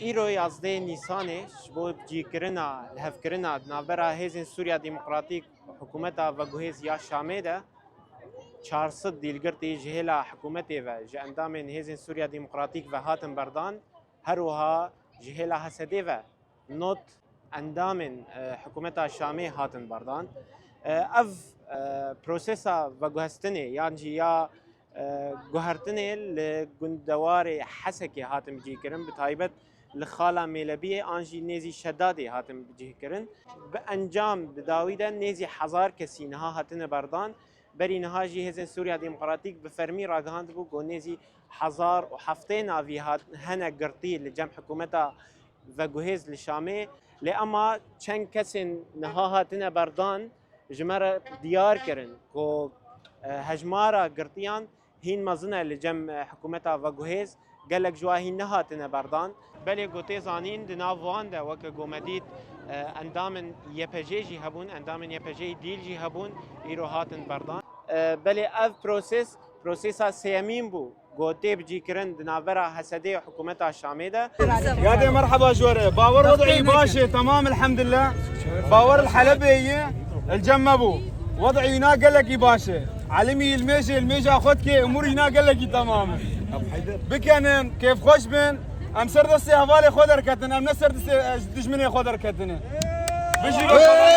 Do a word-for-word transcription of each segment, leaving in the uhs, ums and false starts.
Îro yazdeh Nîsanê ji bo cîkirina, lihevkirina di navbera Hêzên Sûriya Demokratîk û Hikûmeta Veguhêz ya Şamê de çar sed dîlgirtî ji hêla hikûmetê ve, ji endamên Hêzên Sûriya Demokratîk ve hatin berdan, her wiha ji hêla H S D ve nod endamên, e, hikûmeta Şamê hatin berdan. E, ev, e, prosesa veguhestinê yan jî ya, e, guhertinê li gundewarê Hesekê hatin bicihkirin, bi taybet li xala Mêlebiyê an jî nêzî Şedadê hatin bicihkirin. Bi encam, bi dawî de nêzî hezar kesî niha hatine berdan. Berî niha jî Hêzên Sûriya Demokratîk bi fermî ragihandibû ku nêzî hezar û heftê navî hat-, hene girtî li cem hikûmeta veguhêz li Şamê. Lê ema çend kesên niha hatine berdan ji me re diyar kirin ku, e, hejmara girtiyan hîn mezin e li cem, e, hikûmeta veguhêz. Gelek ji wa hîn nehatine berdan. Belê ku tê zanîn, di nav wan de weke ku me dît, e, endamên Y P G jî hebûn, endamên Y P G dîl jî hebûn, îro hatin berdan. E, belê ev proses, prosesa sêyemîn bû ku tê bicîkirin di navbera H S D û hikûmeta Şamê de. Yadê merheba ji we re. Bawer wed'î baş e, temam elhamdulillah. Bawer li Helebê ye, li cem me bû. Wed'î îna gelekî baş e. Elimî li mêjê, li mêja xwe dike, umûr îna gelekî temam e. Bikenin, kêfxweş bin. Em ser destê hevalê xwe derketin, em ne ser destê, e, dijminê xwe derketine. Bijî Rojava.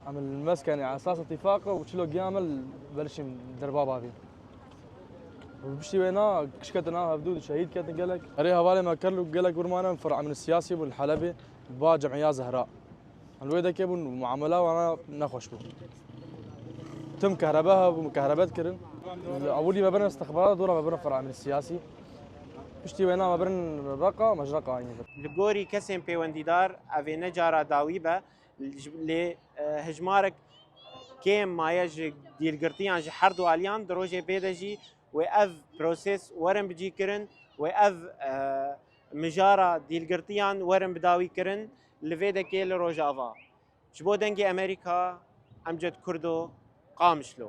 Em li meskenê esas îtîfaq e û çilo giya me li berşîm derba bavî. Û piştî wêna kişketin a hevdû şehîd ketin gelek. Erê hevalê me Kerlûk gelek wir mane, fer'amîn siyasî bû li Helebê, ba cemiya Zehra. Li wê dekê bûn, muamela wana nexweş bû. Tim kehrebe hebû, kehrebe dikirin. Ewilî me birin istixbarat, dora me birin fer'amîn siyasî. Piştî wêna me birin Reqa, me ji Reqa anî. Li gorî kesên pêwendîdar, ev ê ne cara dawî be, lê, e, hejmarek kêm maye ji dîlgirtiyan ji her du aliyan, di rojê pê de jî wê ev proses werin bicîkirin, wê ev, e, mijara dîlgirtiyan werin bidawîkirin li vê dekê li Rojava. Ji bo Dengê Amerîka, Emcet Kurdo, Qamişlo.